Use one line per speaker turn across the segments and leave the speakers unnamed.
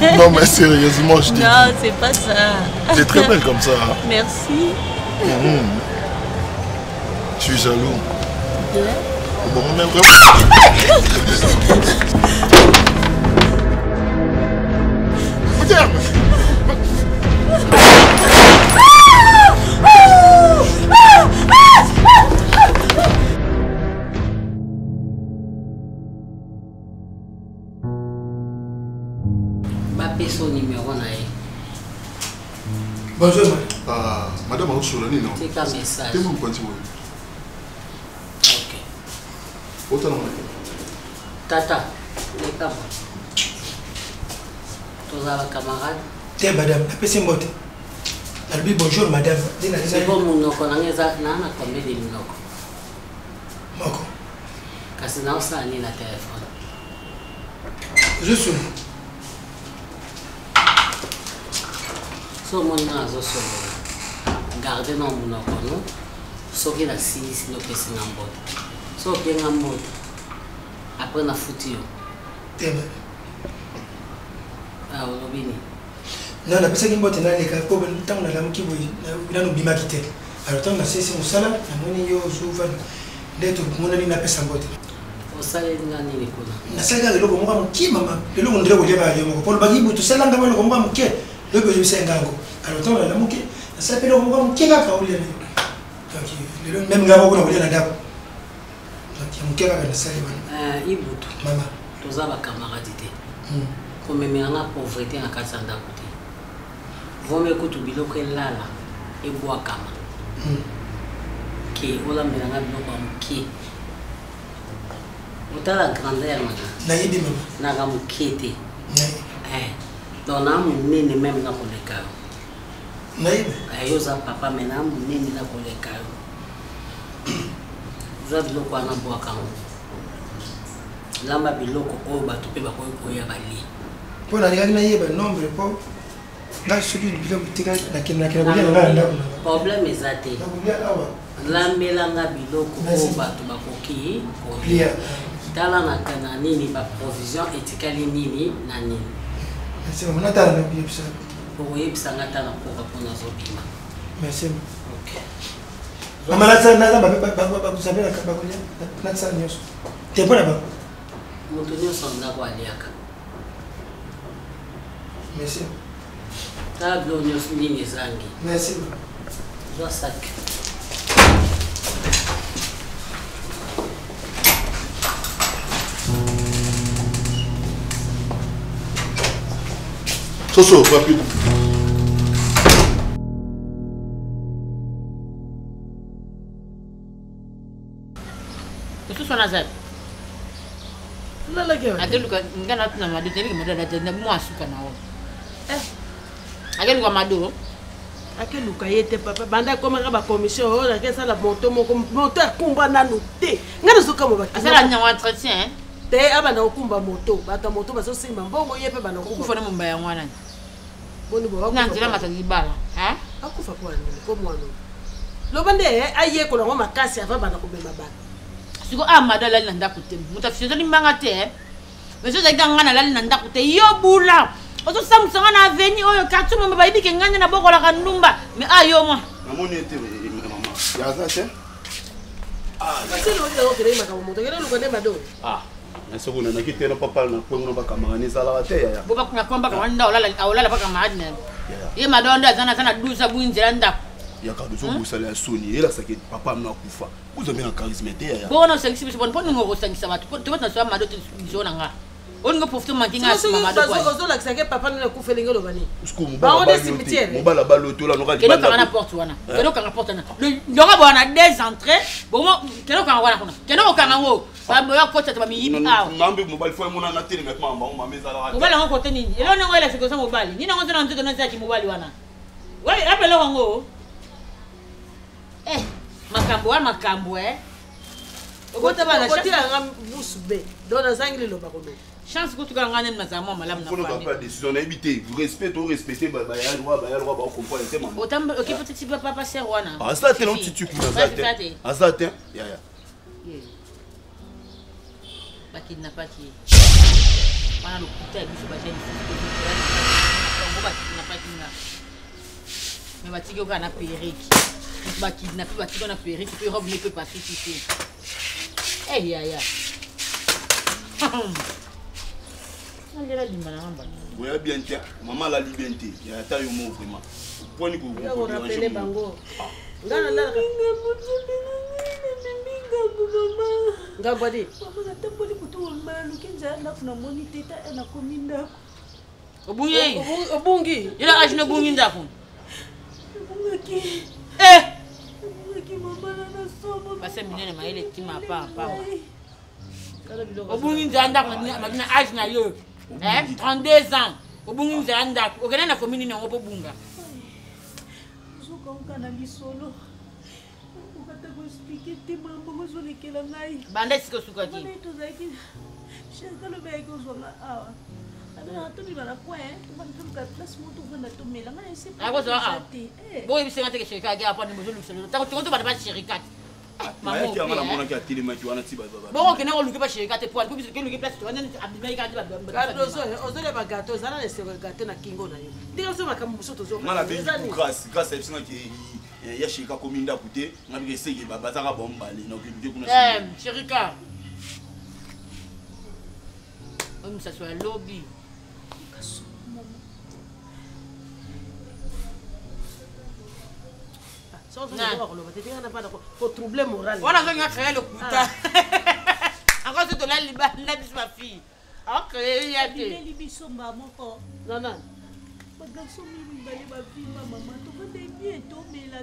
Non, mais sérieusement, je te
Non, c'est pas ça.
T'es très belle comme ça. Hein.
Merci.
Mmh. Je suis jaloux.
De
Bon, on vraiment.
bapesa o numero na ye
bonjour ah, madame aosola nini
tika message
te mokonzi boye
ok
otala ngana
tata leka bo tozala camarade
te madame napesi mbote nalobi bonjour madame
siko monoko nanga eza naa na combien de minoko
moko
kasi naosala nini na telefone
ozosolo
so omoni nga nazosolola garde na monoko no soki nasilisi nde opesi nga mbote so ope nga mbote apres nafuti yo
te
ah, olobi nini
non napesaki mbote naleka mpo ntango nalamuki boye nano obimaki te alors ntango nasilisi mosala namoni yo ozovanda nde tomonani napesa mbote
osaleli nga nini kuna
nasali kaka eloko moko ya moke mama eloko ndire kolia kaka yo moko po olobaki butu osala nga eloko moko ya moke lobi oyebisa ye nga yango alors ntango nalamuki nasali mpe eloko moko ya moke kaka olia na yo donc lelo meme nga moko na kolia na ndako donc ya moke kaka nasali wana
eh, ibutu
mama
toza bacamarade te hmm. komemela nga pauvreté na kati ya ndako te vome kutu biloko elala ebwakama hmm. ke olambela nga biloko ya moke otala grandeur nanga
nayebi mama
naka moke te eh, donc naa monene meme na koleka yo
nayebi
eh, yo oza papa me naa monene na koleka yo zwa biloko wana bwaka yango lamba biloko oyo bato mpe bakoki koya balie
mpo nalingaki nayeba nombre mpo nga soki biloko tika nakende nakende kolia na ngai na ndako
problème eza te lambela nga biloko oyo bato bakoki kolia tala na na nini baprovision etikali nini na nini
natala nakoyebisa
okoyebisa nga ata na mpoka mpo nazobima
merci mama naza bakuzabelaka bakolia nasala nyonso te mpo na bango
moto nyonso ndako aliaka
Merci.
Tala biloko nyonso nini ezangi.
Merci.
Zwa sac.
Soso, rapide.
mosusu wana aza akeluka nga natuna mado tebiki mado na mwa suka na oyo eh. akeluka mado
akeluka ye te papa banda akomaka bacommission oyo akesala moto moko moto akumba nanu te ngai nazokamwa
asala nyango entretien
te abanda kokumba moto bato ya moto bazosimba mbongo ye mpe banda
kokufa na momba yango wana
boni bo
na nzela matadi libala
akufa mpo nini ko mwana loba nde eh, ayekola yango makasi ava banda komema bato
siko a ah, mado alali na ndako te moto afisi ozali mbanga te eh. mais ozalaki kaka ngai nalali na ndako te yo bula ozosambwisa ngai na aveni oyo quartier moma bayebi ke ngai nde nabokolaka ndumba mais a ah, yo mwa
namoni ete eh, mama yaza te
ah.
soki onanaki te na papa na kwengo na bakamarani ezalaka te yaya
aolala bakamaradi na ye mado nde aza na 12 abui nzela ndako
yaka tozobosala ya soni elasaki papa mno akufa ozwa mpe na charisme te yaya
bongo na osangisi biso boni mpo ningo okosangisa bato tobeti na soya mado te biso na nga olingo profite manke nga nsima mado
ozolakisa ke papa nini akufa elingi oloba nini
bango nde cimetière mobala balotola noka
kende okanga na porte wana kende okanga porte wana ndonga boya na des entrées bongo kende okanga wana kuna kende okanga ngo baboya kota te bamiyibi awa
nambe mobali fo emonana telema mpe mama bango mama ezalaka
mobali yango kote nini eloko nango elakisa oza mobali nini yango oza na nzoto nazalaki mobali wana wapi eloko yango eh makambo wana makambo e
okotiela nga busu be donc nazangi liloba koloba
chance kutu kaka ngai nani nazala mwa malamu
na famille décision nayebi te respect to respecte baya loi baya loi baocomprendre te mama
okipo titi papa ser wana
aza te na otiti kuna aza te aza te yaya
bakidnapaki ye. Wana lokuta ya biso bajeune bango bakidnapaki nga, me batiki yo kaka na perruque. Moto bakidnape, batiki yo na perruque mpe robe ne mpe pasuki te. Eh yaya, nangela limba na ngamba.
Boya bien te, mama alali bien te. Ya ata yo mo vraiment poni
korapele bango. Nga nalalaka ngambo adi.
Mama, natamboli butu mobimba, naluki nzela ndako, namoni te. Ta nakomi ndako.
Obungi.
Obungi.
Ila age nobungi ndako.
Nabungaki.
Eh!
Nabungaki mama, na nasomo.
Basa minene, mayele kima pamba. Obungi nzela ndako na age na yo, 32 ans, obungi nzela ndako. Okende na komi nini yango mpo bunga?
Ozokauka na lisolo, okata koexpliquer te makambo ngo ezolekela ngai.
Banda esika osukaki.
Wana tozalaki, sherika lobi ayaki kozwanga awa, abelaka tobima na coin, tovanda, toluka place moko tovanda, tomela. Ngai na
akozwa awa
te.
Boyebisenga teke sherika ake apa, bozolukisa ntango tongo tobanda ba sherika te.
Mayaki yanga, namonaki atelemaki wana ti.
Bongo okende koluki ba sherika te po biso keluki place tovanda, abimaki kaka te.
Cardozo, ozolia bagato, ozala na esengo ya gato na kingo na yo. Ndenge biso makambo mosusu.
Nga nabengi ku Grâce. Grâce ayebisingaki ya sherika komi ndako te. Nga bika eseke bazaka bambale na okeluke kuna.
Sherika oyo mosaso ya lobi.
Koloba te, tingana mpana kotrouble moral.
Wana azongi acréer lokuta encore. So tolali libanda, biso bafille, acréer ya te.
Bimeli biso mba moko.
Nana.
Bagarçon mibale bavimba. Mama, tovanda bien, tomela.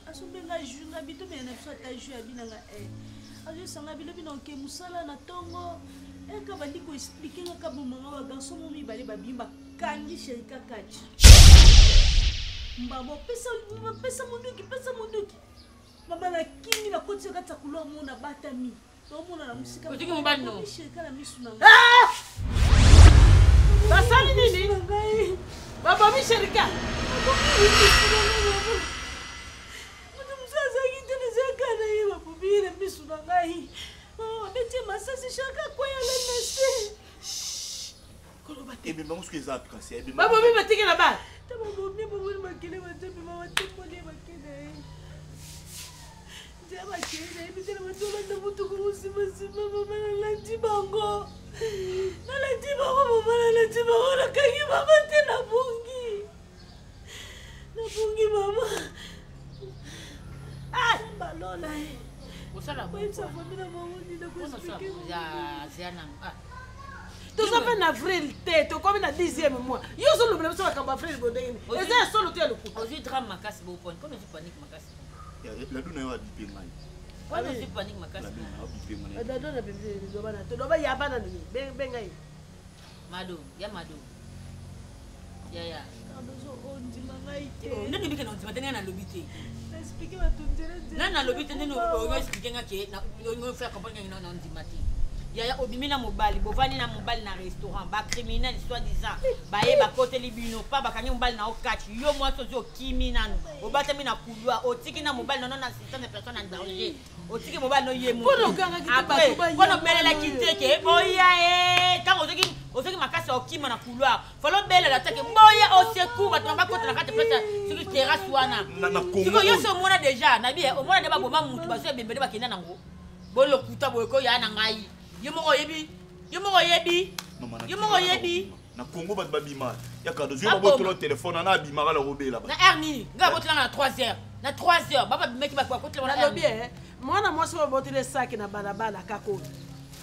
Asombenga jus, nga bi tomela na biso ata jus. Abinanga e azosanga bilobi na oke mosala na ntongo. Eka bandi koexpliquer nga ka bomama, bagarçon mo mibale babimi, bakangi sherika kati mbamo. Pesa, pesa monduki, pesa monduki. Mama, nakimi, nakoti kati ya couloir mo, nabatami, naomona na mosika.
Otiki mobali no?
Sherika na misu na ngai.
Basali nini? Babomi sherika?
Moto mosusu azalaki te, nazalaka na ye. Babomi ye na misu na ngai. Babeti ye masasi, sherika akweyala na se.
Koloba te.
Ebemba mosuku eza kasi ebemba.
Babomi, batikela ba.
Ta babomi, bomoni makele bazobi, batemboli ye, bakende ye nzela, bakei. Nayebi te na batolanda motuku mosimasima. Mama, nalandi bango, nalandi bango. Mama, nalandi bango, nakangi mama te, nabungi, nabungi mama. Balola ye.
Osala.
Koyebisa famille na bango nini? Nakoexpliquer.
Zia nango.
Toza mpe na avril te, tokomi na 10e mois. Yo ozolobela biso makambo avril bondenge nini? Eza ya solo te, ya lokuta?
Ozwi drame makasi boponi mpona ozwi panique makasi.
Ladu na yo abipe ngai.
Wana ozwi panique makasi.
Ladu na yo abipe ngai.
Dado na bebe, loba na to, loba ya bana nini, benga ye.
Mado ya mado yaya.
Cardozo, ondima ngai te.
Nde lobi ke na ondima te, ndenge nalobi te.
Naexpliquer bato nzela nzela.
Nani nalobi te? Ndenge oyo expliquer nga ke faire comprendre ngai na ondima te. Yaya, obimi na mobali, bovandi na mobali na restaurant, bacriminel soi disant baye, bakoteli bino pa, bakangi mobali na okati. Yo mwasi ozwi, okimi nanu, obatami na couloir, otiki na mobali nono na assistance de personne en danger, otiki mobali no ye.
Mpona okangaki te bato baya.
Mpona obelelaki te ke boya e. Ntango ozoki makasi ya okima na couloir, falo obelela te ke boya au secours, bato bakota na kati place soki terrasse wana.
Na Congo.
Sikoyo yo so omona déjà nabi, omona nde baboma mutu, bazwi ebembele, bakenda nango. Bolokuta boye koya na ngai. Yo moko oyebi, yo moko oyebi, yo moko oyebi.
Na Congo bato babima ya Cardozo, yo
Baboma.
babotola telefone ana abimaka na kobela.
Na heure nini ngai babotelanga? Na 3 heures, na 3 heures baba bimaki, bakotela.
Nalobi e, mwana mwasi oyo baboteli esaki na balabala kaka oyo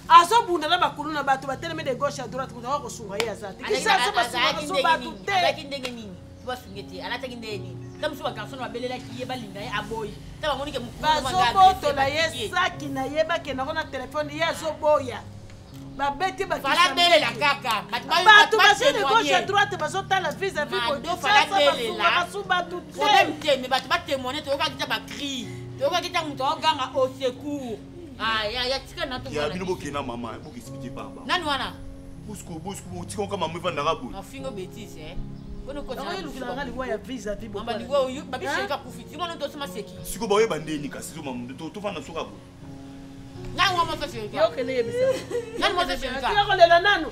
azobunda na bakulu na bato batelemi de gauche à droite, moto akosunga ye aza te. Kinshasa basungaka so bato te.
Azalaki ndenge nini po basunge te? Alataki ndenge nini? Ta mosusu bagarçon babelelaki ye, balinga ye, aboyi. Ta bamoni ke
Bazobotola ye saki na ye, bakendako na telefone, ye azoboya, babeti.
Fala belela kaka.
Bato baza de gauche à droite, bazotala vis à vis.
Fala.
Basu bato te.
Problème te, mais bato batémoigne. Toyokaki ta bacri, toyokaki ta moto aoganga au secours. Ya tika na.
Ya bino bokenda, mama, bokoexpliquer pamba.
Nani wana?
Bosiko, bosiko, otika mama evandaka boye.
Ofingo bétise.
Elukilanga liwa ya vis à vis.
Babisherika kufi timona tosima seki.
Siko baoyeba ndeni kasi tofanda soka boye.
Nani wa mwasa sherika?
Yokende yebisa.
Nani mwasa sherika?
Tika kolela nanu.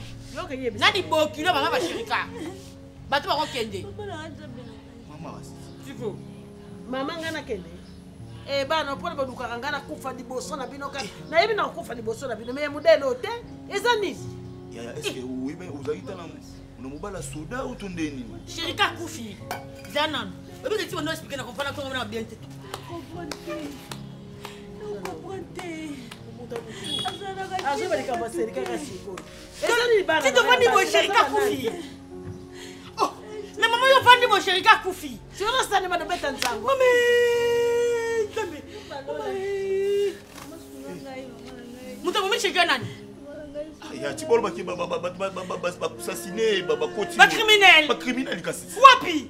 Na libokilo mama bashirika bato bakokende.
Siko mama ngai nakende e bana mpona balukaka ngai nakufa liboso na bino kaka nayebi na kokufa liboso na bino me ya modele oyo te eza nini?
Yaya, est ce que oyebi ozalaki tana na mobala soda oto nde nini?
Shirika akufi eza nano oyebi keti bando explike na comprendre kongo na bien te.
Azoba likambo ya seri kaka sikoyo. Eza nini bana?
Ti tovandi boye, sherika akufi. Oh, na mama yo ovandi boye, sherika akufi.
Sikoyo sani banobeta nzango.
Mame Nzambe, moto abomi sherika nani?
Ya ti bolobaki baassassine bakoti
Bacriminel.
Bacriminel kasi.
Wapi?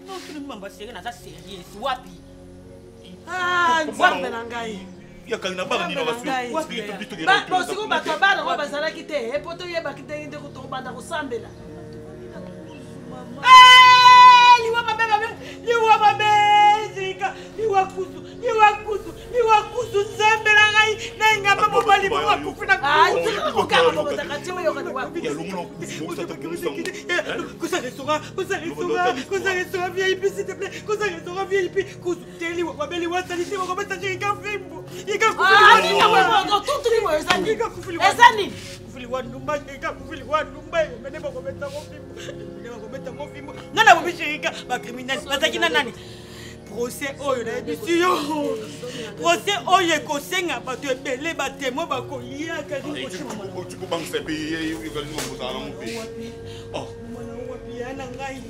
Nokini mambo ya seri, naza serious. Wapi?
Ah, Nzambe na ngai.
Yakangi na baka nini?
Bosiko bato ya bana oyo bazalaki te po toyebaki ndenge nde tokobanda kosambela.
Liwa mabe, mabe, liwa mabe, zika liwa kusu, liwa kusu, liwa kusu. Nzambe na ngai, naingamba mobali moko akufi na kosa restaurant, kosa restaurant, kosa restaurant VIP, s'il te plaît, kosa restaurant VIP. Kusu te, liwa mabe, liwa salite, bakobeta ika fimbo, ika
Eza nini?
Kufi ndumba, ika kufi liwa ndumba, mene bakobeta ngo fimbo, mene bakobeta ngo fimbo. Nga na bobi sherika, bacriminel bazalaki na nani? Procès oyo nayebisi yo, procès oyo ekosenga bato ebele, batemo bakolia.
Kobangisa mpe ozala nango mpe.
Wapi ya na ngai,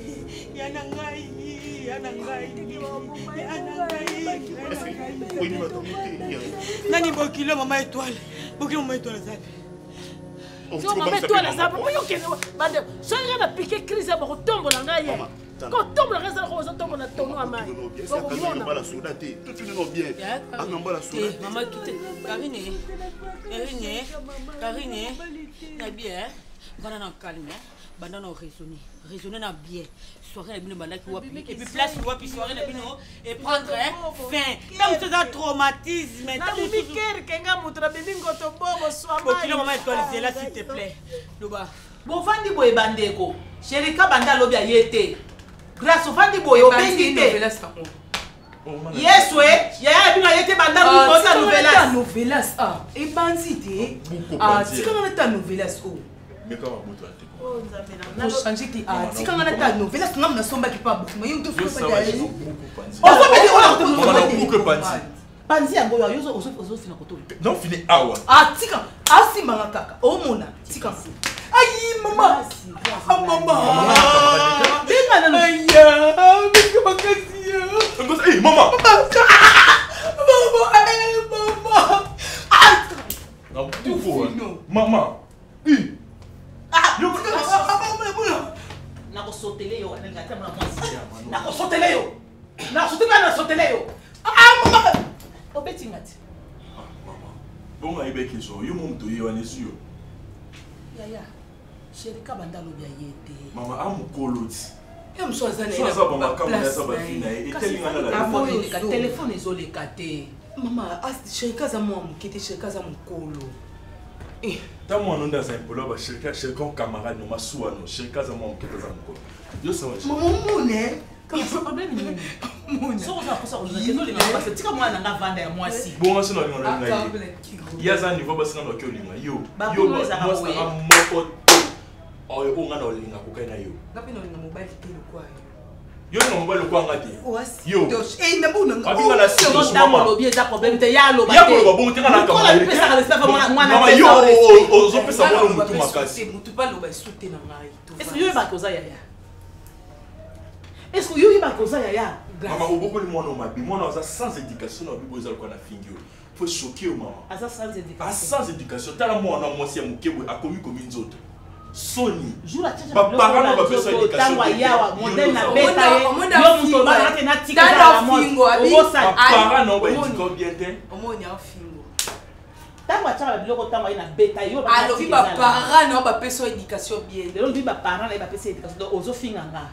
ya na ngai, ya na ngai, ya na ngai?
Oyebi bato te.
Nani bokilo mama Étoile? Bokilo mama Étoile azapi?
So mama Étoile aza po yokende bande. Soki ngai na pique crise ya bakotombola ngai, ye kotombola ngai ezalaka ozotombola tono ya mai.
Bakomona soda te, totunino bien anga mbala soda te.
Mama kite Karine, Karine, Karine na bien, banda na calme, banda na raisonner, raisonner na bien. Soirée na bino bandaki wapi et puis place wapi? Soirée na bino et prendre fin ntango mosusu eza traumatisme.
Nabimi kerke nga moto nabimi ngoto bobo.
Bokilo mama Étoile, zela s'il te plaît, loba.
Bovandi boye bandeko, sherika banda alobi aye te. Grâce ovandi boye, obengi te. Yesu e yaya na bino aye te banda bota novelas.
Novelas ebandi te, tikanga na ta novelas o.
Meka mabuto te.
Kochange te, tikanga na ta novelas. Ngamu nasombaki mpa bokuma yo.
Panzi yango oyo ozofina koto.
Non, fini awa.
Tika asimbanga kaka omona, tika. Ayi mama, mama,
benga nanu.
Aya benga makasi.
Eh, mama.
Mama, mama.
Nakufa. Mama.
Nakosotele yo, nalinga te mwana mwasi. Nakosotele yo, nakosotele, nasotele yo.
Mama,
obeti nga te.
Bongo ayebeki zo yo mo moto ye wana ezwi yo.
Yaya, sherika banda alobi aye te.
Mama, a mokolo ti.
Ye mosu aza.
So aza bamakambo na aza bavi na ye eteli nga na.
Telefone ezoleka te.
Mama, sherika aza mwa moke te, sherika aza mokolo.
Ta mwana nde aza impolo bashirika, shirika camarade no masuwa no. Shirika aza mwa moke te, aza mokolo yo sawa.
Mama, omone.
Problème nini? Soki oza naposa kolinga te, olinga basi, tika mwana na nga vanda ya mwasi.
Bongo so nalinga nalinga ye, ye aza niveau basi nga naoki olinga yo. Yo mwasi nanga moko te oyo oyo nga na olinga kokai na yo.
Nga mpe naolinga mobali te lokwa yo.
Yo olinga mobali lokwa nga te. Yo
babinga na olobi eza problème te, ya aloba.
Ya koloba bongo te, nga na
Mipesaka respect mwana.
Yo ozopesa mwana motu makasi.
Motu mpe aloba esu te na ngai.
Est ce que yo oyebaka oza yaya? Est ce que yo oyebaka oza yaya?
Mama, obokoli mwana mabe, mwana aza sans éducation. Na bibo eza lokola na fingi yo faut choquer yo mama.
Aza sans éducation.
Sans éducation. Tala mwana mwasi ya moke boye akomi komi nzoto, soni.
Jour atiaka
Baparent na bapesa éducation.
Ntango ayawa modèle na beta ye, yo moto obanga te natika ezala
mobosani. Baparent na baéduka bien te.
Omoni afingo.
Ntango atiaka babiloko, ntango aye na beta yo.
Alobi baparent na bapesa éducation bien.
Lelo lobi baparent na ye bapesa éducation, donc ozofinga nga.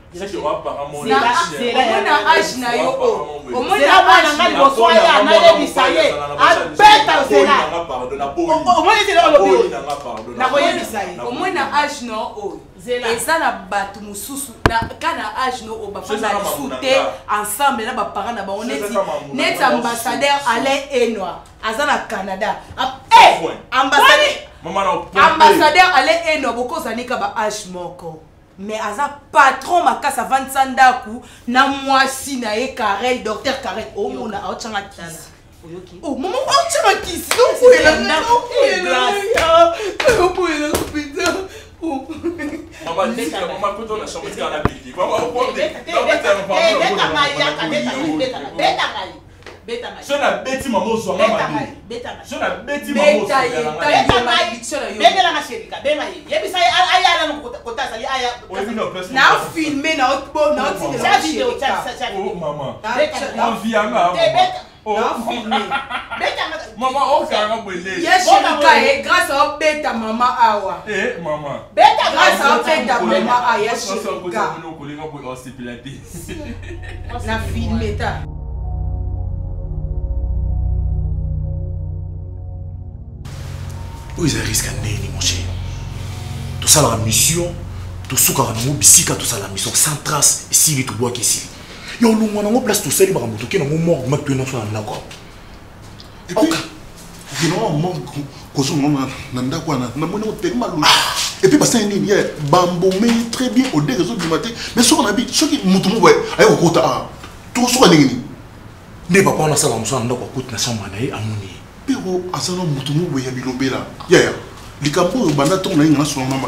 Omona age na yo.
Zela mwana nga liboso aya nayebisa ye abeta. Zela.
pardon naboyi.
Omoni ete eloko olobi
Naboyi
oyo.
na nga pardon.
Nakoyebisa ye.
Omoni na age na oyo eza na bato mosusu ka na age no oyo bafanda lisu te ensemble na baparent na bango neti neti ambassadeur Alain Enwa aza na Canada. Ambassadeur Alain Enwa bokozani ka ba age moko mais aza patron makasi avandisa ndako na mwasi na ye Karel, docteur Karel omona aotyanga kisi. Oh, maman, oh, tu m'as kisi.
Maman, maman, kota na chambre tika na beti. Maman, so na beti mama ozwanga mabe. So na beti mama
ozwanga. Sherika benga ye, yebisa ye aya ala kota azali aya.
Na filme na na
Oh mama. Envie yanga. Mama okanga boye.
Ye Sherika ye grâce a obeta mama awa.
Eh mama.
Grâce a obeta mama awa ya Sherika. Na filme ta.
Oyo eza risque ya ndenge mon cher. Tosalaka mission, tosukaka nango bisika tosala mission sans trace, esili tobwaki esili. Yo olongwa nango place tosali makambo toke nango morgue maki toye nyonso na ndako awa.
Et puis, vraiment morgue kozonga na ndako wana namoni yango tellement logique. Et puis basali nini ye bambome très bien odeur ezobima te mais soki nabi soki motu moko aye kokota awa tokosuka ndenge nini?
Nde papa wana asalaka mosala na ndako akoti na chambre na ye amoni ye.
Pero aza na motu moko boye ya bilobela yaya likambo oyo banda ntongo nayenga nasolola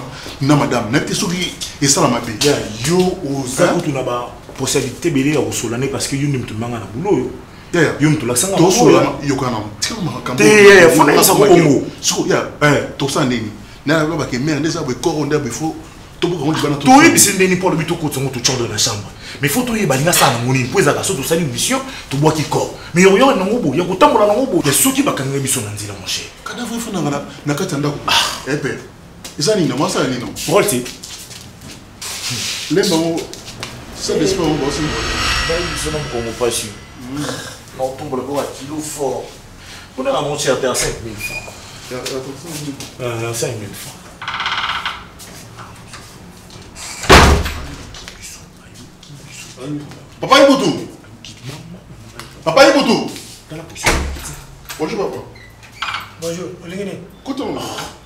na madame nayebi te soki esala mabe.
Ya yo oza kutu na ba possibilité ebele ya kosola ne parce que yo nde moto manga na boulot oyo.
Yaya
yo moto olakisanga
tosola yokana tika makambo
te yaya fona yebisa ko bongo
siko ya tosala ndeni nalobake mare nde eza boye koro nde boye fo
toyebisi ndeni mpo alobi tokotisa yango totya na chambre mais faut toyeba alingi asala nango nini mpo ezalaka so tosali mission tobwaki corps mais yoyoka nango boye ya kotambola nango boye ya soki bakangaki biso na nzela mon cher
cadavre efonanga na kati ya ndako epe eza nini nango asala nini
role te
lemba yango sa d'esprit yango baosi
bayi biso na mokongo mpasi naotombola mpo bakilo fort mpona na mon cher te ya 5000 francs 5000 francs.
Papa Ibutu. Papa Ibutu. Bonjour papa.
Bonjour, olingi nini?
Kota mama.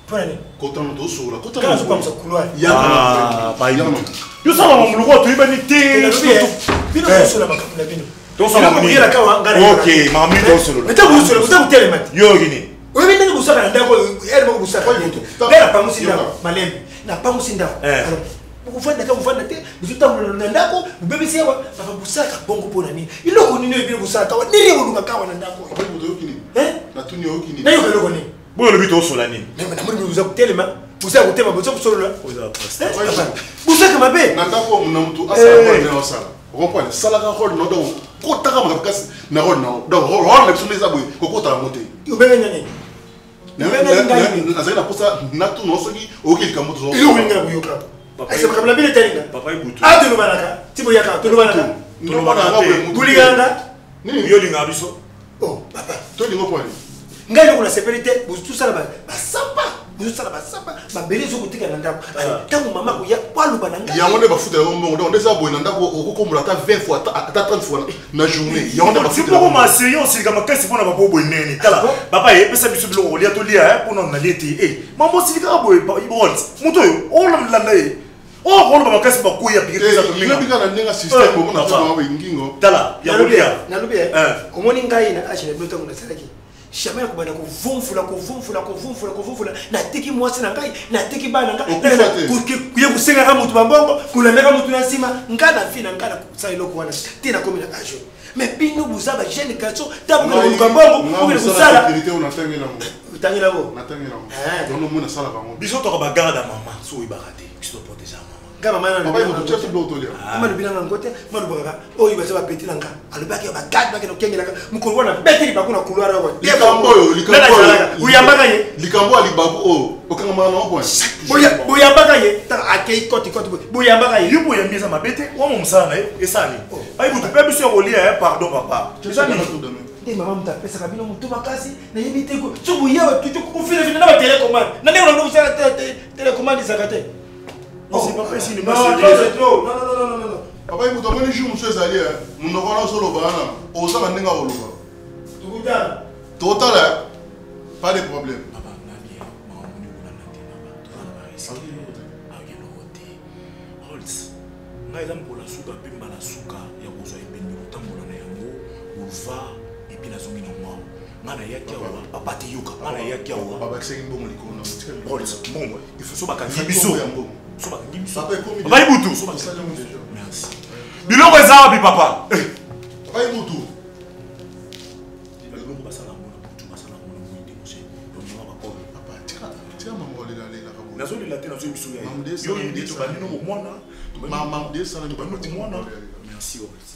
Mpona nini?
Kota mama tosola. Kota
mama. Kaka zokamisa couloir.
Ah, ba Ibutu. Yo sala mamu lokola toyebani te.
Bino tosola makambo na bino.
Tosola makambo. Ok, mama tosolola.
Mais tango osola, oza kotelema te.
Yo nini?
Oyebi ndenge bosaka na ndako ere moko bosaka moto. Ngai napangusi ndako malembe. Napangusi ndako. Alors bokovanda te kovanda te bozotambola na ndako bobebisi awa papa bosalaka bongo mpo na nini eloko nini oyo bino bosalaka awa nini bolukaka awa na ndako nayoka eloko nini
boyo olobi tosola nini
namoni boza kotelema boza kotema boza kosolola bozaka mabe
na ndako na motu asala osala okomprendre salaka role na donc kotaka makambo kasi na role na donc role na biso nde eza boye kokota yango te
obenga nani?
Nazali na mposa natuna soki oyoki likambo
eloko nini nga koyoka makambo na bino etalinga a tolobanaka ti boyaka tolobanaka bolingana
yo olingaka biso
papa
tolingo mpo nini
ngai eloko nasepeli te bozosala basapa bozosala basapa mabele ezokotika na ndako ntango mama koya po aloba na ngai
yango nde bafuta yango mbongo donc nde eza boye na ndako okokombola ata 20 fois ata 30 fois na journée yango nde bafuta
moko maseyo osilika makasi mpona babo boye nene tala papa epesa biso biloko kolia tolia mpona nalie te mambo osilikaka boye ibolt moto oyo olanda ye oyo koloba makasi bakwei ya
pikipika na ndenge système omona ngingo
tala ya kolia
nalobi omoni ngai na age na bino ntango nasalaki jamais nakobanda kovumfula kovumfula kovumfula kovumfula nateki mwasi na ngai nateki bana na ngai ye kosengaka motu bambongo kolandaka motu na nsima ngai na vi na ngai nakosala eloko wana te nakomi na age mais bino boza ba jeune garçon ntango bokende koluka mbongo bokende kosala otangelango
biso toka bagarde ya mama so oyebaka te biso toprotege ya mama
nga mama alobi nanga ngo te malobakaka oyo baza bapeti na nga alobaki bagade bakende kokengelaka mokolo wana beteli bango na couloir awa
likambo oyo
oyambaka ye
likambo ya libaku oyo okangamaka na point
boyambaka ye akei koti koti boyambaka ye
yo boyambi eza mabe te wama mosala na ye esali ayibutu mpe biso ya kolia pardon papa eza nini?
Nde mama moto apesaka bino motu makasi, nayebi te ko. So boye awa toujours kofinafina na ba télécommande. Na ndenge na kosala télécommande ezalaka te.
Mais c'est papa ici,
Non, non, c'est trop. Non, non, non, non, non, non.
Papa ye moto amoni jour mosusu ezali monoko wana ozoloba wana ozanga ndenge akoloba.
Tokutana.
Totala, pas de problème.
Papa, nabi, maman moni kolanda te, papa. Toza na ba risque. Akende te. Holtz, ngai eza mokolo ya suka mpe mbala suka ya kozwa ebembe kotambola na yango boulevard epuis nazongi na mwa ngai nayaki awa papa te yoka ngai nayaki awa
babakisaki mbongo likolo na
Holtz mbongo il faut so bakangi biso so bakangi biso papa Ibutu so bakangi biso merci biloko eza wapi papa
papa Ibutu
biloko basala yango na butu basala yango na moi te mose donc bakolo
papa tika tika mama olelalela
nazolela te nazoyebi biso yo oyebi tobandi no komwana tobandi komwana merci Robert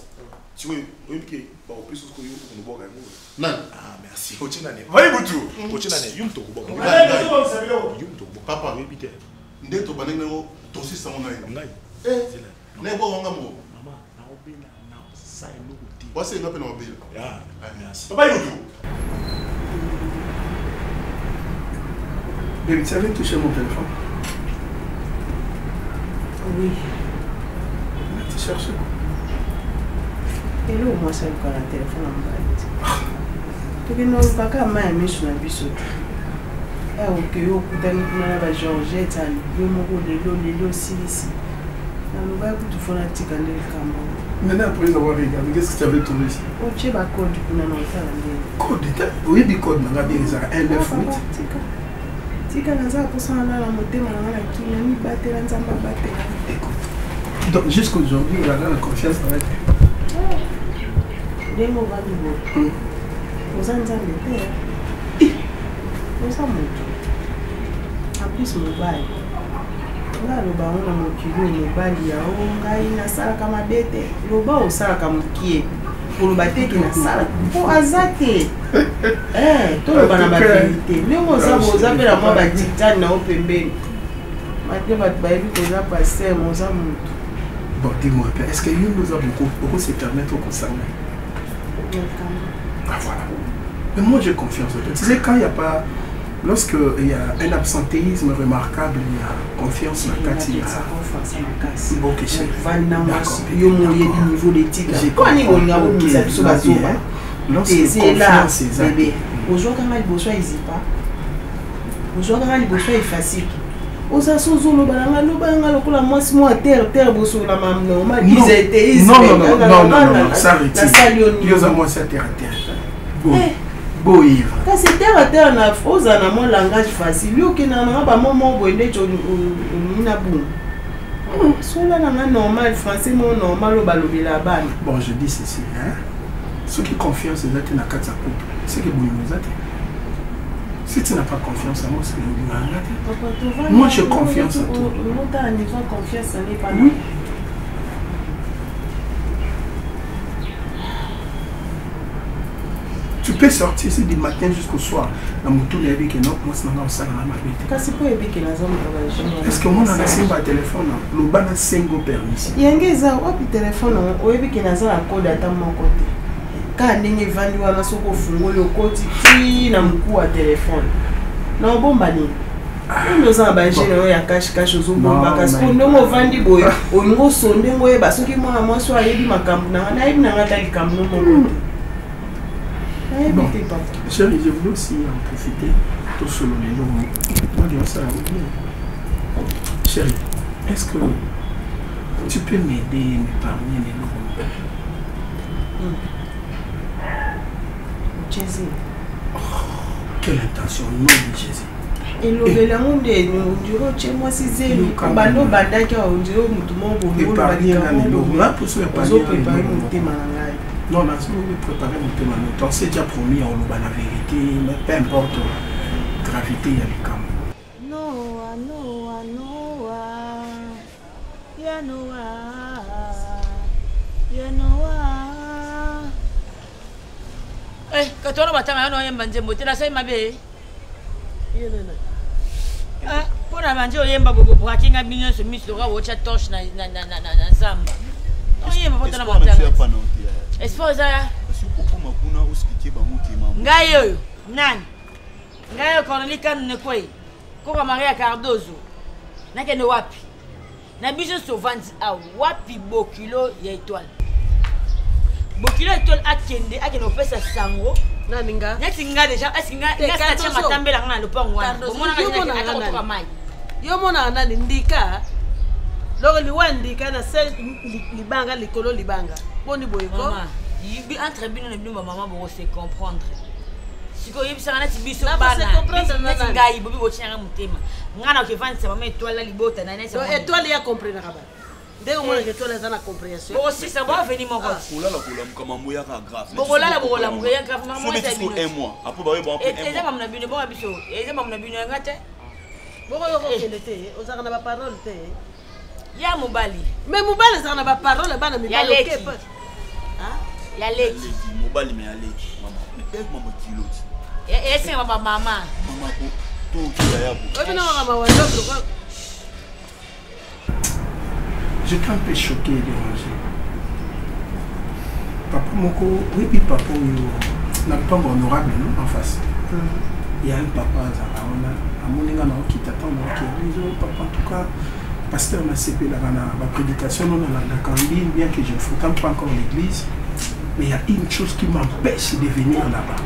sikoyo oyebi ke bakopesa sikoyo yo okonobwaka yango
nani
ah merci otie nani vai butu otie nani yo moto okobwaka yo moto okobwaka
papa
oyebi te
nde tobandaki nango tosisa yango na ye
ngai
nayebwaka nga moko
mama naobela sa eloko te
wasenga mpe na obela
merci papa yutu.
Baby, tu avais touché mon téléphone?
Oui.
Mais tu cherches quoi?
Eloko mwasi aluka na telefone ya mobali te. Tokende olukaka mai ya miso na biso te. Oke yo okutani kuna na ba Georgette yo moko lelo lelo osilisi. Nalobaki kutu fo natika nde likambo.
Maintenant, après avoir regardé, qu'est-ce que tu avais trouvé ici?
Otie ba code kuna na otala ndenge.
Code, oyebi code na nga bien ezalaka 1 9 8.
Tika. Tika naza mposa na lala motema na nga na kimia mibatela Nzambe abatela.
Écoute. Donc jusqu'aujourd'hui, on a la confiance dans la tête.
Ndenge ovandi boye. Oza Nzambe te. Oza moto. En plus mobali. Nga aloba yango na mokili oyo mobali ya o ngai nasalaka mabe te. Loba osalaka mokie. Koloba te ke nasala mpo aza te. Toloba na baverité. Ndenge oza boye oza mpe na mwa badictane na yo pembeni. Malgré bato bayebi koza pasteur mais oza moto.
Bon, dis-moi un peu, est-ce que yo nde oza beaucoup se permettre okosanga? Ah voilà. Mais moi j'ai confiance en toi. Tu sais, quand il n'y a pas. Lorsque il y a un absentéisme remarquable, il y a confiance na kati ya
bon question. Yo moyebi niveau d'éthique. Kwa nini olinga kokisa biso bazoba?
Lorsque confiance eza
bébé, ozwaka nga liboso ya ezipa, ozwaka nga liboso ya efasiki. Oza so ozoloba na nga, loba nga lokola mwasi mwa terre terre bosola ma normal iseteisme.
Non non non non non non, ça retire. Yo oza mwasi ya terre terre. Bon. Boyeva.
Kasi terre à terre na oza na mwa langage facile. Yo okendaka na nga ba mots moko boye ndeti olingi na bunga. Sola na nga normal, français moko normal oyo balobela bana.
Bon, je dis ceci, hein. Soki confiance eza te na kati ya couple, c'est que bolingo eza te. Si tu n'as pas confiance en moi, c'est que bolingo eza te. Moi, j'ai confiance en toi.
Ota niveau confiance n'est pas.
Oui. Tu peux sortir ici du matin jusqu'au soir. Na mutu na yebi ke non, moi c'est nanga osala na mabe te.
Kasi po yebi ke naza moto ba jeu.
Est-ce que mona na simba téléphone loba na sengo permission.
Yange eza wapi téléphone oyebi ke naza na code ata moko te. Kaka ndenge evandi wana soki ofungoli okoti ti na mokuwa telefone. Na obomba nini? Oyo oza na ba jeu na yo ya cache cache ozobomba kasi po ndenge ovandi boye olingi osonde ngo oyeba soki mwana mwasi oyo ayebi makambo na nga nayebi na nga ata likambo no moko te. Nayebi te papa.
Chérie, je voulais aussi en profiter pour solo les longs. Moi, je ça bien. Chérie, est-ce que tu peux m'aider, m'épargner les longs?
Jésus.
Oh, quelle intention, nom de Jésus.
elobeli yango nde ondire otie mwasi zemi banda obandaki awa ondire motu moko boyeozoprépare motema na ngai.
Non, nazo préparé motema na ngai. On s'est déjà promis ya oloba na vérité, mais peu importe gravité ya likambo.
Noa, Noa, Noa, ya Noa, ya Noa.
Eh, kati wana batanga yana oyemba nzembo te nasali mabe. Ah, mpo na banje oyemba bobobraki nga bino nyonso miso lokola botya torche na zamba. Oyemba mpo tona batanga. Espoir eza
okoma kuna Naoexplike bango ke mama.
Ngai oyo nani? Ngai oyo Cornelie Kanu Nekwei, koko Maria Cardozo. Nakende wapi? Na biso tovandi awa wapi bokilo ya étoile? Bokilo ya étoile akende akende kopesa sango
nani nga
neti nga deja eske nga
Te,
nga
Cardozo.
tia matambela nga na lopango wana
Cardozo,
omonaka
yo
ata
monaka nani?
kotoka mai
yo monaka nani ndika loko liwa ndika na se libanga likolo libanga boni boye ko
Mama, entre bino na bino bamama boko se comprendre sikoyo oyebisaka neti biso
Na bose
bana
comprendre na
neti
nani?
ngai bobi botianga motema ngai na okevandisa mama étoile na libota na neti
Donc, étoile ya comprenaka bato ndenge omonaka étoile eza na compréhension
bokosisa boaveni moko
Kolala kolamuka mambo yaka grave.
Bokolala bokolamuka ya grave, maman,
Soki
eza
biso
bino.
un mois. Après ba ba un
eza
mois.
mamu na bino bonga biso eza mamu na bino yanga te
bokoyoka okende te ozalaka na baparole te
ya mobali
mais mobali azalaka na baparole bana
Ya
mibali
leki.
okepa
ya leki
Mobali me aleki mama. Eh mama kilo.
esenga bamama
Mama ko to to ya yabo.
oyebi na makambo ya wazoblo
J'étais un peu choqué et dérangé. Papa moko, oui, puis papa oyo, na lopango honorable, non, en face. Il y a un papa azalaka wana, amoni nga naokita ntango naoki église, oh, papa, en tout cas, pasteur nasepelaka na baprédication no nalandaka en ligne, bien que je ne fréquente pas encore l'église, mais il y a une chose qui m'empêche de venir là-bas.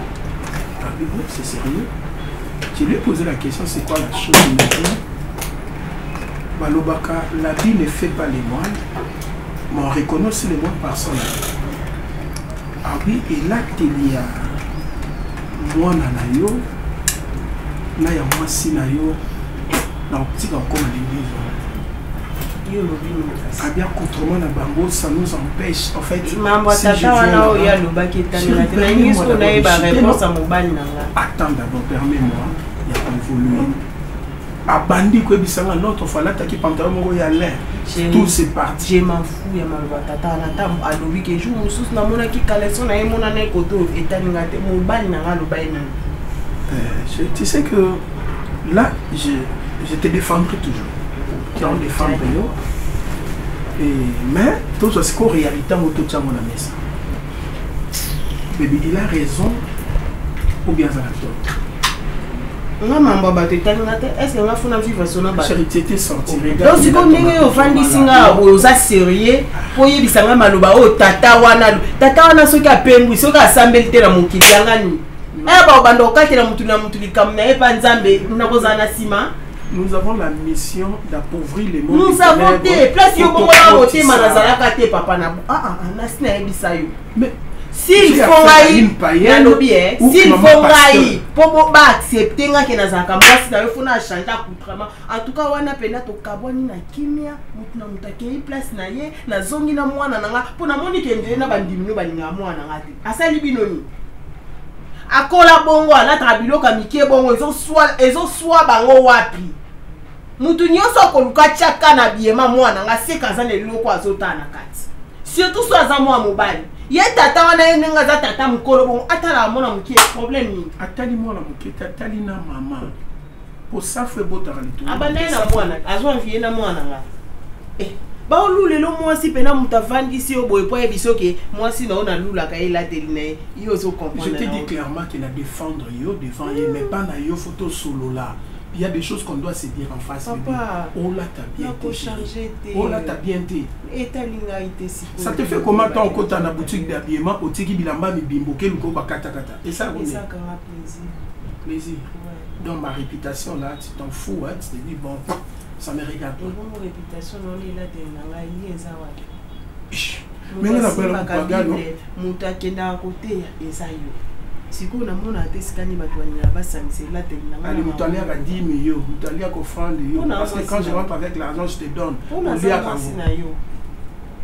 Ah, oui, oh, c'est sérieux. Je lui ai posé la question, c'est quoi la chose Il me dit, balobaka l'habit ne fait pas les moines, mais on reconnaît aussi les moines par son habit. Ah oui, elateli ya mwana na yo na ya mwasi na yo na kotika kokoma na église wana
yo olobi nini kasi
abia accoutrement na bango ça nous empêche en fait
mambo ya
si je
tata
viens
wana
là-bas,
oyo alobaki etanela te
Chérie,
nalingi
permets-moi
soki nayeba
d'abord de chuter,
réponse
non?
ya mobali na nga
Attends d'abord, permets-moi ya koévoluer. Abandi koyebisa nga l'autre fois alataki pantalon moko ya lin. Tout c'est parti.
Je m'en fous ya maloba tata wana ata alobi ke jour mosusu namonaki caleçon na ye emonana ye kote oyo etali nga te mobali na nga aloba ye nini
Tu sais que là, je te défendrai toujours. Tu en défendre yo. Et, mais tout ce qu'on réalité yango totia yango na mesa. Baby, il a raison ou bien aza na tort.
Nga mambo ya bato etali nga te est ce que nga funa vivre sona bato
Chérie, tu étais sorti, regarde.
Donc sikoyo ndenge oyo ofandisi nga boye oza sérieux mpo oyebisa nga maloba oyo tata wana tata wana soki apengwi soki asambeli te na mokili yanga nini aya bakobanda kokatela mutu na mutu likambo na ye mpa nzambe nakozala na nsima.
Nous avons la mission d'appauvrir les mondes.
Nous avons te place yo bongola motema nazalaka te papa na ah, ah, ah, nasi nayebisa yo
Mais
s'il
j'ai
faut
affaire à
ngai
une païenne
nalobi e
ou
s'il
maman
faut
pasteur.
ngai mpo baaccepte nga ke nazalaka mwasi na yo fo na change accoutrement. En tout cas wana mpena tokabwani na kimia motu na moto akei place na ye nazongi na mwana na nga mpo namoni ke ndele na bandimi no balingaka mwana na nga te asali bino nini akola bongo alataka biloko ya mike bongo ezoswa bango wapi mutu nyonso akoluka tiaka na biema mwana nga seka aza na eloko azotala na kati surtout so aza mwana mobali ye tata wana ye ndenge aza tata mokolo bongo atalaka mwana moke problème nini
Atali mwana moke te, atali na mama. Po safu ebotaka litungulu.
Abanda ye na mwana azwa envie na mwana nga eh, baolula elo mwasi mpena moto avandisi yo boye po ayebi soki mwasi na yo nalulaka ye elateli na ye yo
Je
ozocomprendre
t'ai dit clairement qu'il a défendre yo devant ye, mais pas na yo photo solo là. Il y a des choses qu'on doit se dire en face.
Papa,
bébé. Oh là, t'as bien été.
nakocharge te.
Oh là, t'as bien été.
Etali ngai te sikoyo.
Ça te fait comment toi okota na boutique d'habillement otiki bilamba mibimbo ke luko bakata kata. Et ça, on est
Ezakanga plaisir.
Plaisir. Donc ma réputation là, tu t'en fous, hein, tu te dis bon, ça me regarde pas.
Ebongo réputation na wana elateli na ngai ye eza wapi?
Mais nga
Moto
nakoyela
asimbaka
mopagano.
Bible, moto akendaka koteya eza yo sikoyo namonaka te esika nini bato balingaka basangisa elateli na ngai
Allez,
na
moto aliaka 10 millions, moto aliaka offrande yo.
Mpona
Parce que
mwasi
quand je
na-
rentre avec l'argent, je te donne.
mpo naza
Oliaka
mwasi
yango.
na yo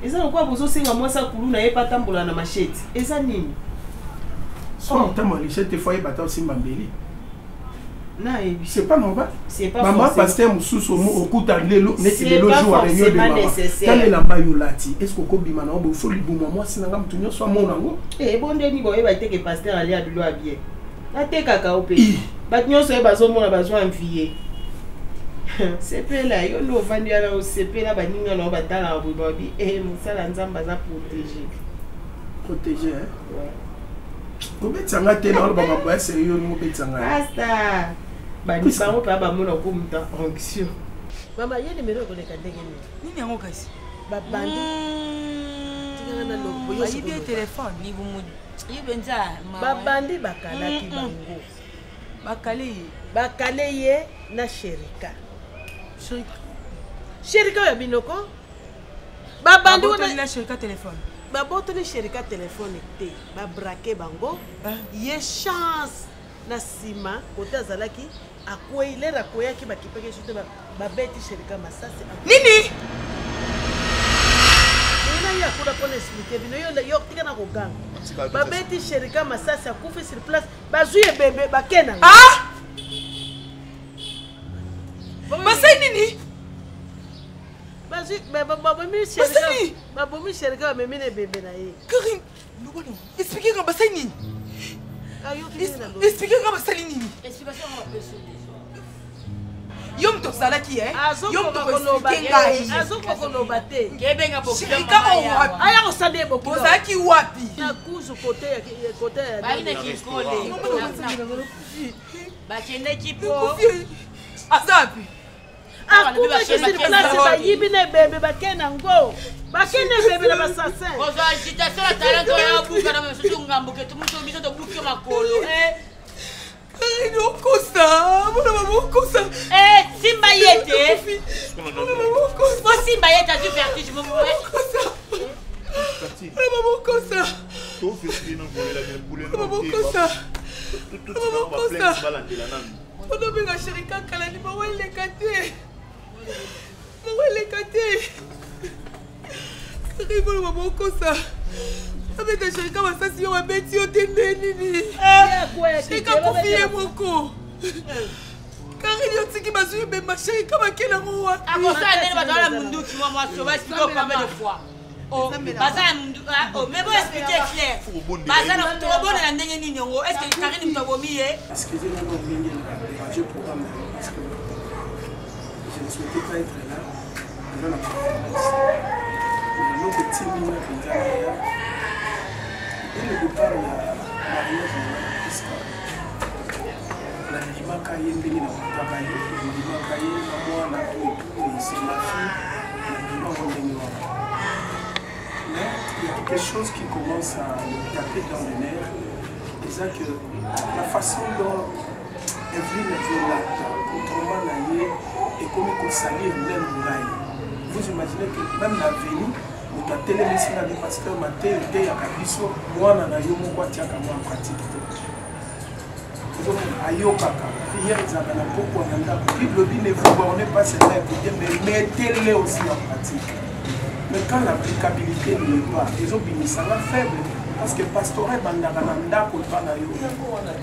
eza lokola bozosenga mwasi akulu na ye mpe atambola na machete eza nini?
Soit otambola machete, faut yeba ata osimba mbeli.
Nayebi.
C'est pas normal.
C'est pas
Mama
forcément-
pasteur mosusu okuta lelo neti
C'est
lelo
pas
jour ya réunion de
forcément
mama.
nécessaire.
Tala elamba yo olati. Est-ce que okobima na yo fo libuma mwasi na nga motu nyonso amona yango?
Eh, ebondeni boyeba te ke pasteur alia bilo ya bien atekaka yo mpe bato nyonso oyo bazomona bazwa envie sepela yo nde ovandi wana osepela baninga na yo batalaka boye babi e mosala nzambe aza protégé.
Protégé, hein?
Ouais.
Kobetisa nga te, naoloba makambo ya sérieux, olingi obetisa ngai.
Pasta bani bango mpe bamona ko moto ya onction.
Mama ye nimero ekoleka ndenge nini?
Nini yango kasi?
Babandi tikanga na lobo.
Bayibi ye telefone.
Ye mpenza.
Babandi bakalaki bango.
Bakale ye.
Bakale ye na Sherika. Sherika oyo ya binoko. Babandi
wana na Sherika telefone.
Babotoli Sherika telefone te, babrake bango. Ye chance na nsima kote azalaki akwei lere akweyaki bakipaki su te babeti Sherika masasi.
Nini?
Ena ye akula mpona explike bino yo tika na koganga. Babeti Sherika masasi akufi sur place. Bazwi ebembe bake na
ah! Basali nini?
Babomi Sherika bamemi na ebembe na ye.
Karine, lobano, explique nga basali nini? Explique nga basali nini? Yo moto ozalaki eh? Yo moto oexplike ngai.
Azokoka koloba te.
Sherika oyo wapi?
Aya kosala ye bokilo.
Ozalaki wapi?
Na kuzu kote ya kote ya.
Bayi na kinkole. Bakendeki po.
Aza wapi?
Akufaki sur place bayibi na ebembe bake nango. Bake na ebembe na basassin.
Kozwa agitation na talent oyo abuka na mosusu ngambo ke tumuso biso tobuki yo makolo. Eh.
Karine okosa, mona mama okosa.
Eh, simba ye te. Bosimba ye te azwi vertige.
Okosa. Mona mama okosa. Mona mama okosa. Mona mama okosa. Mona obenga sheri kakala libongo eleka te. Mawa eleka te. Karine mona mama okosa. Abeta sherika masasi yo babeti yo te nde nini? Sherika akufi ye moko. Karine yo tiki bazwi ebemba sherika bakela yango wapi?
Akosala ndenge bato wana munduki mwa mwasi oba explique combien de fois? Oh, baza na mundu ah, oh, mais bo explique clair. Baza na tokobondela ndenge nini yango? Est-ce que Karine moto abomi ye?
Excusez-moi ndenge na déranger programme na yo parce que je ne souhaitais pas être là. Naza na conférence. Eloko etindi nga mpenza naya dès le départ ya mariage na nga Priska, nandimaka ye ndenge nakutaka ye, nandimaka ye na mwana to etu et c'est ma fille, nandima yango ndenge wana. Mais il y a quelque chose qui commence à me taper dans le nerf, eza que la façon dont Evelyne azolata autrement na ye ekomi kosalir meme ngai. Vous imaginez que même na avenue moto atelemisi nga bi pasteur mateyo oteyaka biso mwana na yo moko atiaka mwa pratique te. Ozomona ayokaka prière ezalaka na pokwa na ndako. Bible lobi ne vous bornez pas seulement à écouter mais mettez-les aussi en pratique. Mais quand l'applicabilité n'y est pas, ezobimisa nga faible parce que pastorat ebandaka na ndako epa na yo,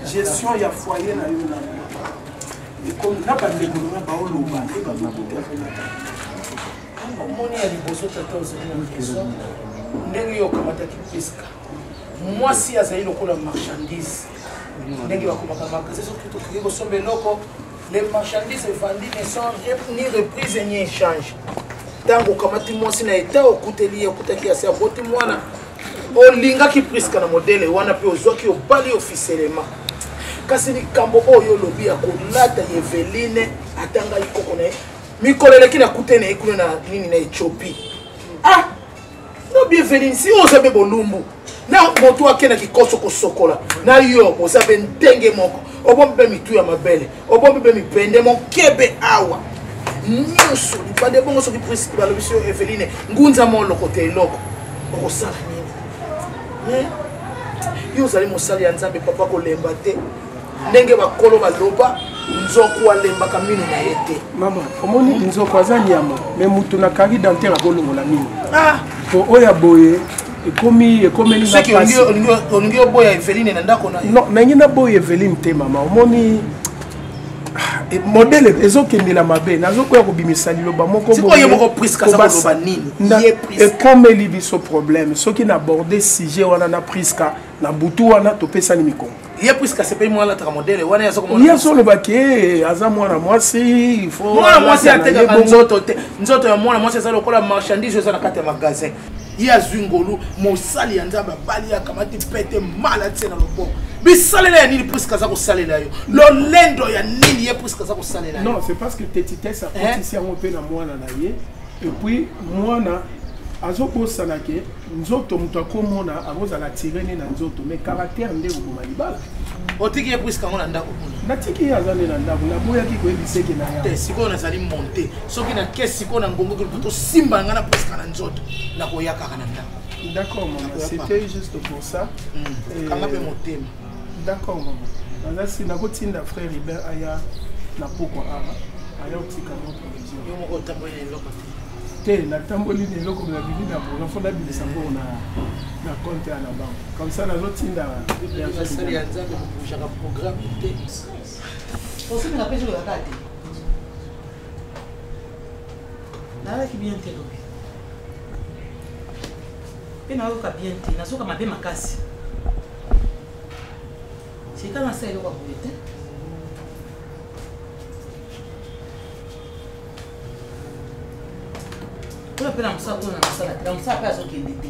gestion ya foyer na yo na ekomi na bandeko na nga baoloba nde bazokuta azolata.
Omoni ya liboso tata ozali na raison ndenge yo okamataki Priska. Mwasi azali lokola marchandise ndenge bakomaka magasin soki tokoki kosomba eloko les marchandises vendues ne sont ni reprise ni échange. Ntango okamati mwasi na eta okuteli ye okutaki asi aboti mwana olingaki Priska na modele wana mpe ozwaki obali officiellement. Kasi likambo oyo olobi ya kolata Eveline ata ngai koko na ye mikolo eleki nakute na ye kuna na nini na Ethiopie. Ah no Eveline si oza mpe bolumbu na moto ake na kikoso kosokola na yo oza mpe ndenge moko obombi mpe mitu ya mabele obombi mpe mipende mokebe awa nyonso libanda ebongo soki Priske balobi so Eveline ngunza moloko te eloko okosala nini? Yo ozali mosali ya Nzambe papa, kolemba te ndenge bakolo baloba nzoko alembaka mino na ye te.
Mama omoni nzoko aza nyama me motu na kari dentaire akolongola mino po oyo ya boye ekomi ekomeli nga pasi.
Olingi oboya Eveline na ndako na yo?
Non, nangi naboya Eveline te mama. Omoni modele ezokendela mabe, nazokoya kobimisa liloba moko
Sikoyo ye moko Priska aza koloba nini? Ye Priska.
Ekomeli biso problème soki na aborde sujet wana na Priska na butu wana topesani mikongo.
Ye Priska asepeli mwana alataka modele wana, ye aza komona
Ye azoloba ke aza mwana mwasi, il faut
mwana mwasi
alata na ye
atekaka
bongo.
nzoto te. Nzoto ya mwana mwasi eza lokola marchandise oyo eza na kati ya magasin.
Ye azwi ngolu, mosali ya Nzambe abali ye akamati pete mal atie na loboko. Bisalela ya nini Prisca aza kosalela yo? Lolendo ya nini ye Prisca aza kosalela yo? Non, c'est parce que Tetitesse akotisi yango mpe na mwana na ye. Et puis mwana azobosana ke nzoto moto akomona akozala atire nde na nzoto mais caractère nde koboma libala.
Otiki ye Prisca yango na ndako kuna?
Natiki ye aza nde na ndako, naboyaki koyebisa eke na ya.
Te, sikoyo nazali monte. Soki na ke sikoyo na ngongo koluka tosimba nga na Prisca na nzoto, nakoya kaka na ndako.
D'accord maman, c'était juste pour ça.
Kanga mpe motema.
D'accord maman. Naza si nakotinda frère Hubert aya na pokwa awa aya otika mwa provision.
Yo moko otamboli na eloko te.
Te, natamboli na eloko na bimi na programme fo nabimisa mbongo na na compte ya na banque. Comme ça nazotinda
basali ya Nzambe kobujaka programme te.
Osomela mpe soki kaka te. Nalaki bien te lobi. Mpe nayoka bien te, nazoka mabe makasi. Sika nasala eloko ya boye te. Kuna mpe na mosala kuna na mosala te, na mosala mpe azokende te.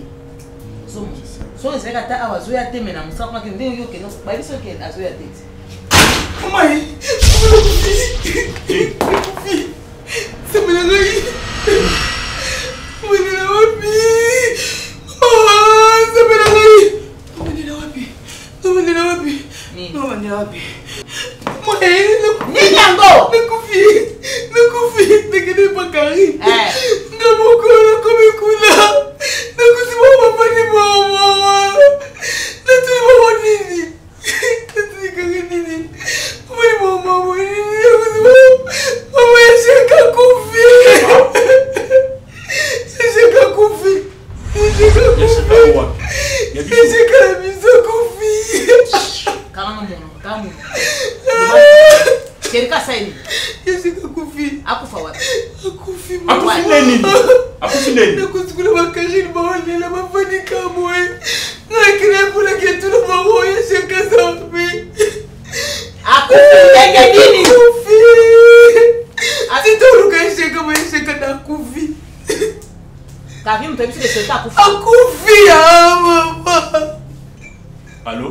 Ozomona. Soki ezalaki ata awa azoya te me na mosala kuna ndenge yo okende bayebi soki azoya te ti.
Mai, nakufi. Nzambe na ngai. Obandela wapi? Ah, Nzambe na ngai. Obandela wapi? Obandela wapi? Obandela wapi?
Nini yango?
Nakufi. Nakufi. Nakende epa Karine. Nga moko nakomi kuna. Nakuti bango bafandi mawa. Natuni bango nini? Natuni Karine nini? Omoni mama nini? Nakuti bango mama ya Shaka akufi. Shaka akufi. Shaka akufi. Shaka na biso akufi.
Kanga mono, kanga mono. Sherika asali nini?
Shaka akufi.
Akufa wapi?
Akufi
Akufi nini? Akufi nini?
Nakuti kuna bakarine baolela bafandi kamwe. Nakende mpolaki etuna bango ya Shaka aza wapi?
Akufi ndenge nini?
Akufi. Titoluka Shaka boye Shaka nakufi.
Karine moto ayebisi ke Sherika akufi.
Akufi ah mama.
Allô?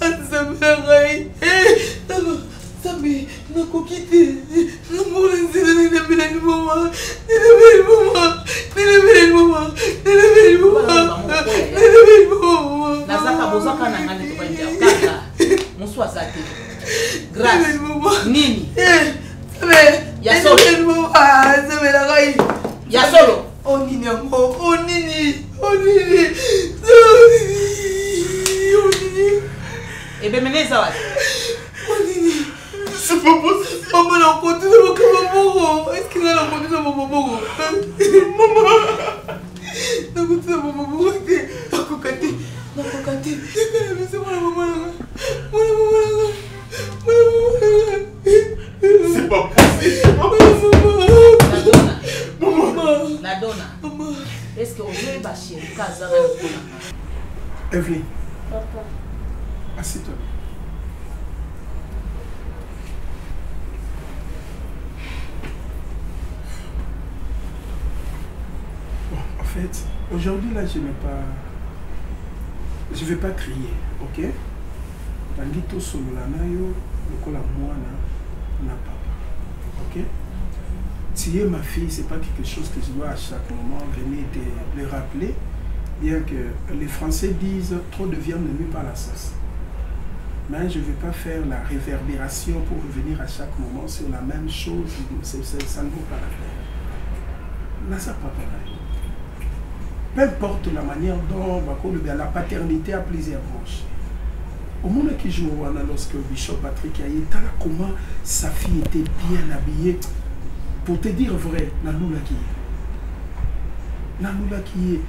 Nzambe na ngai Nzambe nakoki te namona nzela nenabela liboma nenabela liboma nenabela liboma nenabela liboma nenabela liboma
nazaka bozaka na ngai nde tobandi awa kaka mosu aza te grâce nini ya solo
Nzambe na ngai
ya solo
o nini yango o nini o nini o nini
ebemene eza wapi
o nini c'est pas possible mama nakotuna makambo moko eske nga nakotuna mama moko mama nakotuna mama moko te nakoka te nakoka te tekala biso mwana mama nanga mwana mama nanga mwana mama nanga
c'est pas possible
mwana mama
La donna. Est-ce que ozoyeba Sherika aza nani mpo na nga?
Evelyne.
Papa.
Assieds-toi. Bon, en fait, aujourd'hui là, je n'ai pas. Je vais pas crier, ok? Nalingi tosolola na yo lokola mwana na papa, ok? Tu es ma fille, c'est pas quelque chose que je dois à chaque moment venir te le rappeler, bien que les Français disent trop de viande ne nuit pas la sauce. Mais je ne vais pas faire la réverbération pour revenir à chaque moment sur la même chose, ça ne vaut pas la peine. Naza papa na yo. Peu importe la manière dont bakoloba, la paternité a plusieurs branches. Omonaki jour wana lorsque Bishop Patrick aye, tala comment sa fille était bien habillée. Pour te dire vrai, nalulaki ye. Nalulaki ye.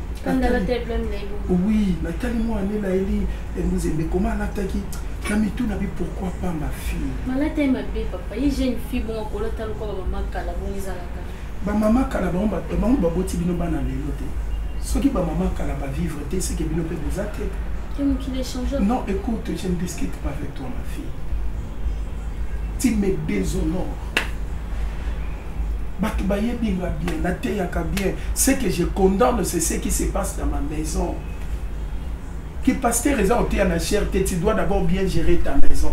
Oui, natali mwana ne naeli Nzembe comment alataki na mitu na bi pourquoi pas ma fille.
Malata ye mabe papa, ye jeune fille bongo akolata lokola ba mama kala bongo ezalaka.
Ba mama kala bango bango baboti bino bana lelo te. Soki ba mama kala ba vivre te, c'est que bino pe boza te.
Te mokili echange.
Non, écoute, je ne discute pas avec toi ma fille. Tu me déshonores. Bato bayebi nga bien, nateyaka bien. Ce que je condamne, c'est ce qui se passe dans ma maison. Ki pasteur eza oteya na chair te, tu dois d'abord bien gérer ta maison.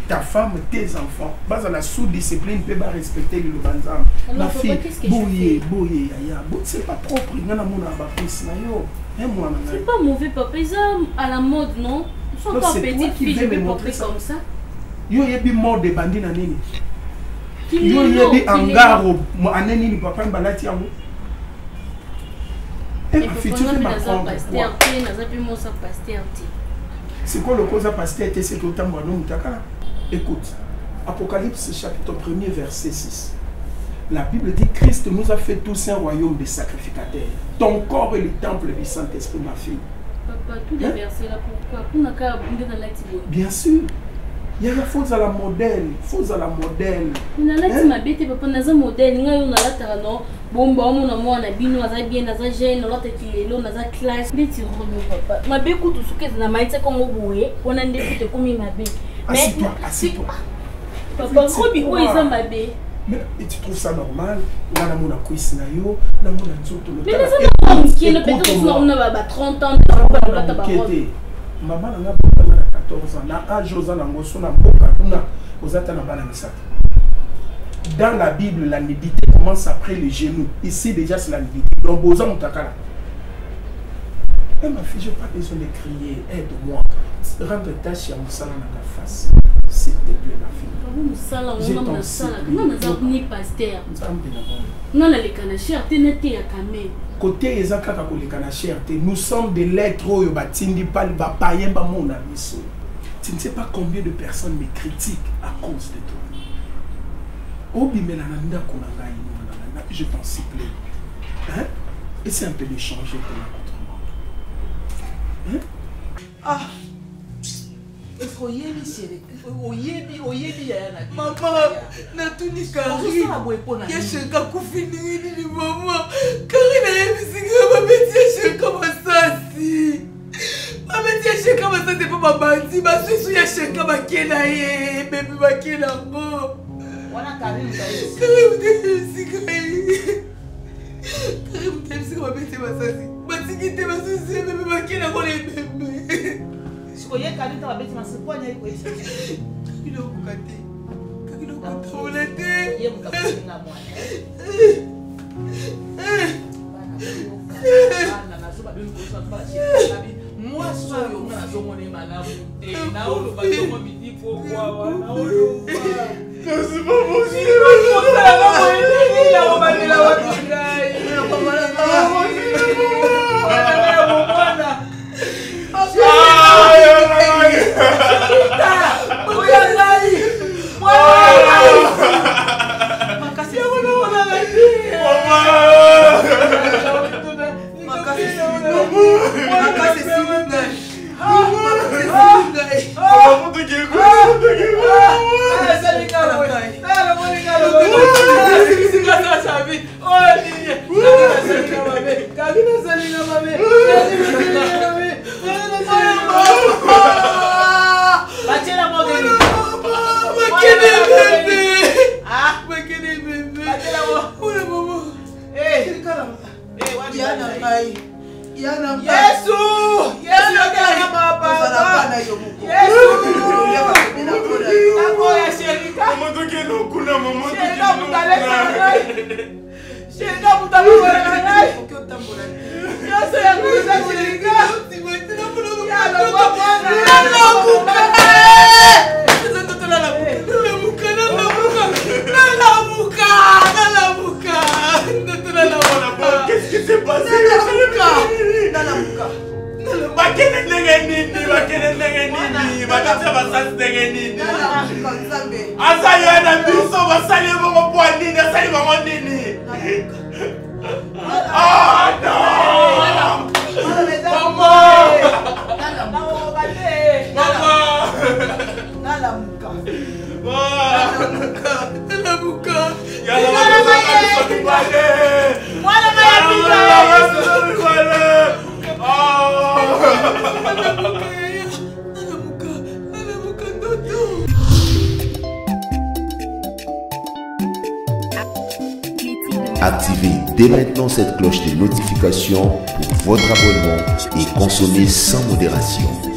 Ta femme, tes enfants, bazala sous discipline mpe ba respecter liloba Nzambe. Ma fille, boye, boye yaya, c'est pas propre, nga namona ba prise na yo. Hein, mwana
ngai. C'est pas mauvais papa, eza à la mode non? Ils sont encore petite fille, je vais porter comme ça.
Yo yebi mode ebandi na nini? Yo oyebi angaro ane nini papa balati yango? Eh, ma fille, tu veux m'apprendre quoi? Sikoyo lokola oza pasteur te, seke otambola no mutakala. Écoute, Apocalypse chapitre 1er verset 6. La Bible dit Christ nous a fait tous un royaume de sacrificateurs. Ton corps est le temple du Saint-Esprit, ma fille.
Papa, tous les hein? versets là, pourquoi?
Bien sûr. Yaya, faut ozala modèle, faut ozala modèle.
Nalati mabe te papa, naza modèle, ngai oyo nalataka no bomba omona mwana bino aza bien, naza jeune, nalataki lelo, naza classe. Ndeti robe papa. Mabe kutu soki eza na maitsa kongo boye, wana nde kutu ekomi mabe.
Assis-toi, assis-toi.
Papa, robe oyo eza mabe.
Mais et tu trouves ça normal? Nga namona cuisse na yo, namona nzoto
Mais naza na moke, peut-être na ba 30 ans, na ba
robe. Mama na nga botanga na 14 ans na age oza nango so na mboka kuna oza ata na bana misato. Dans la Bible, la nudité commence après les genoux. Ici déjà c'est la nudité. Donc boza mutakala. Eh ma fille, j'ai pas besoin de crier, aide-moi. Rendre tâche ya mosala na nga face. S'il te plaît ma fille.
Papa mosala ngo nga nasalaka nga naza ni pasteur.
Nzambe na bango.
Nga naleka na chair te nateyaka meme.
Koteya eza kaka koleka na chair te. Nous sommes des lettres oyo batindi pa ba païens bamona biso. Tu ne sais pas combien de personnes me critiquent à cause de toi. Obimela na ndako na ngai mwana na ngai, je t'en supplie. Hein? Essaie un peu de changer ton accoutrement. Hein?
Ah! Oyebi chéri, oyebi, oyebi yaya na
mama natuni karine ya sheka akufi ndenge nini mama karine ayebisi nga babeti ya sheka masasi babeti ya sheka masasi mpo babandi basusu ya sheka bake na ye bebi bake nango
wana karine
tayebisi ngai karine tayebisi nga babeti masasi batiki te basusu ye bebi bake nango na ebembe
sikoyo ye kalita babeti masasi mpo anyaki koyebisa
kakinokoka te kakinokotambola te
ye moto akolinga mwana mwasi oyo nga nazomona ye malamu te naoloba tongo midi pokwawa naoloba nakobandela wapi ngai mwana Yesu Yesu yokelaka mapapa Yesu Nakoya sherika Sherika mutalesa ngai Sherika mutakola ngai Nyonso ya nguza sherika Yalongwa mwana
Nalamuka Nalamuka Nalamuka Nalamuka
Qu'est-ce qui s'est passé?
Nalamuka
Bakende ndenge nini? Bakende ndenge nini? Bakati basali ndenge nini? Aza ye na biso basali ye bongo mpo nini? Asali bango nini? Ah non! Maman! Maman!
Nalamuka. Nalamuka. Nalamuka.
Mwana
Activez dès maintenant cette cloche de notification pour votre abonnement et consommez sans modération.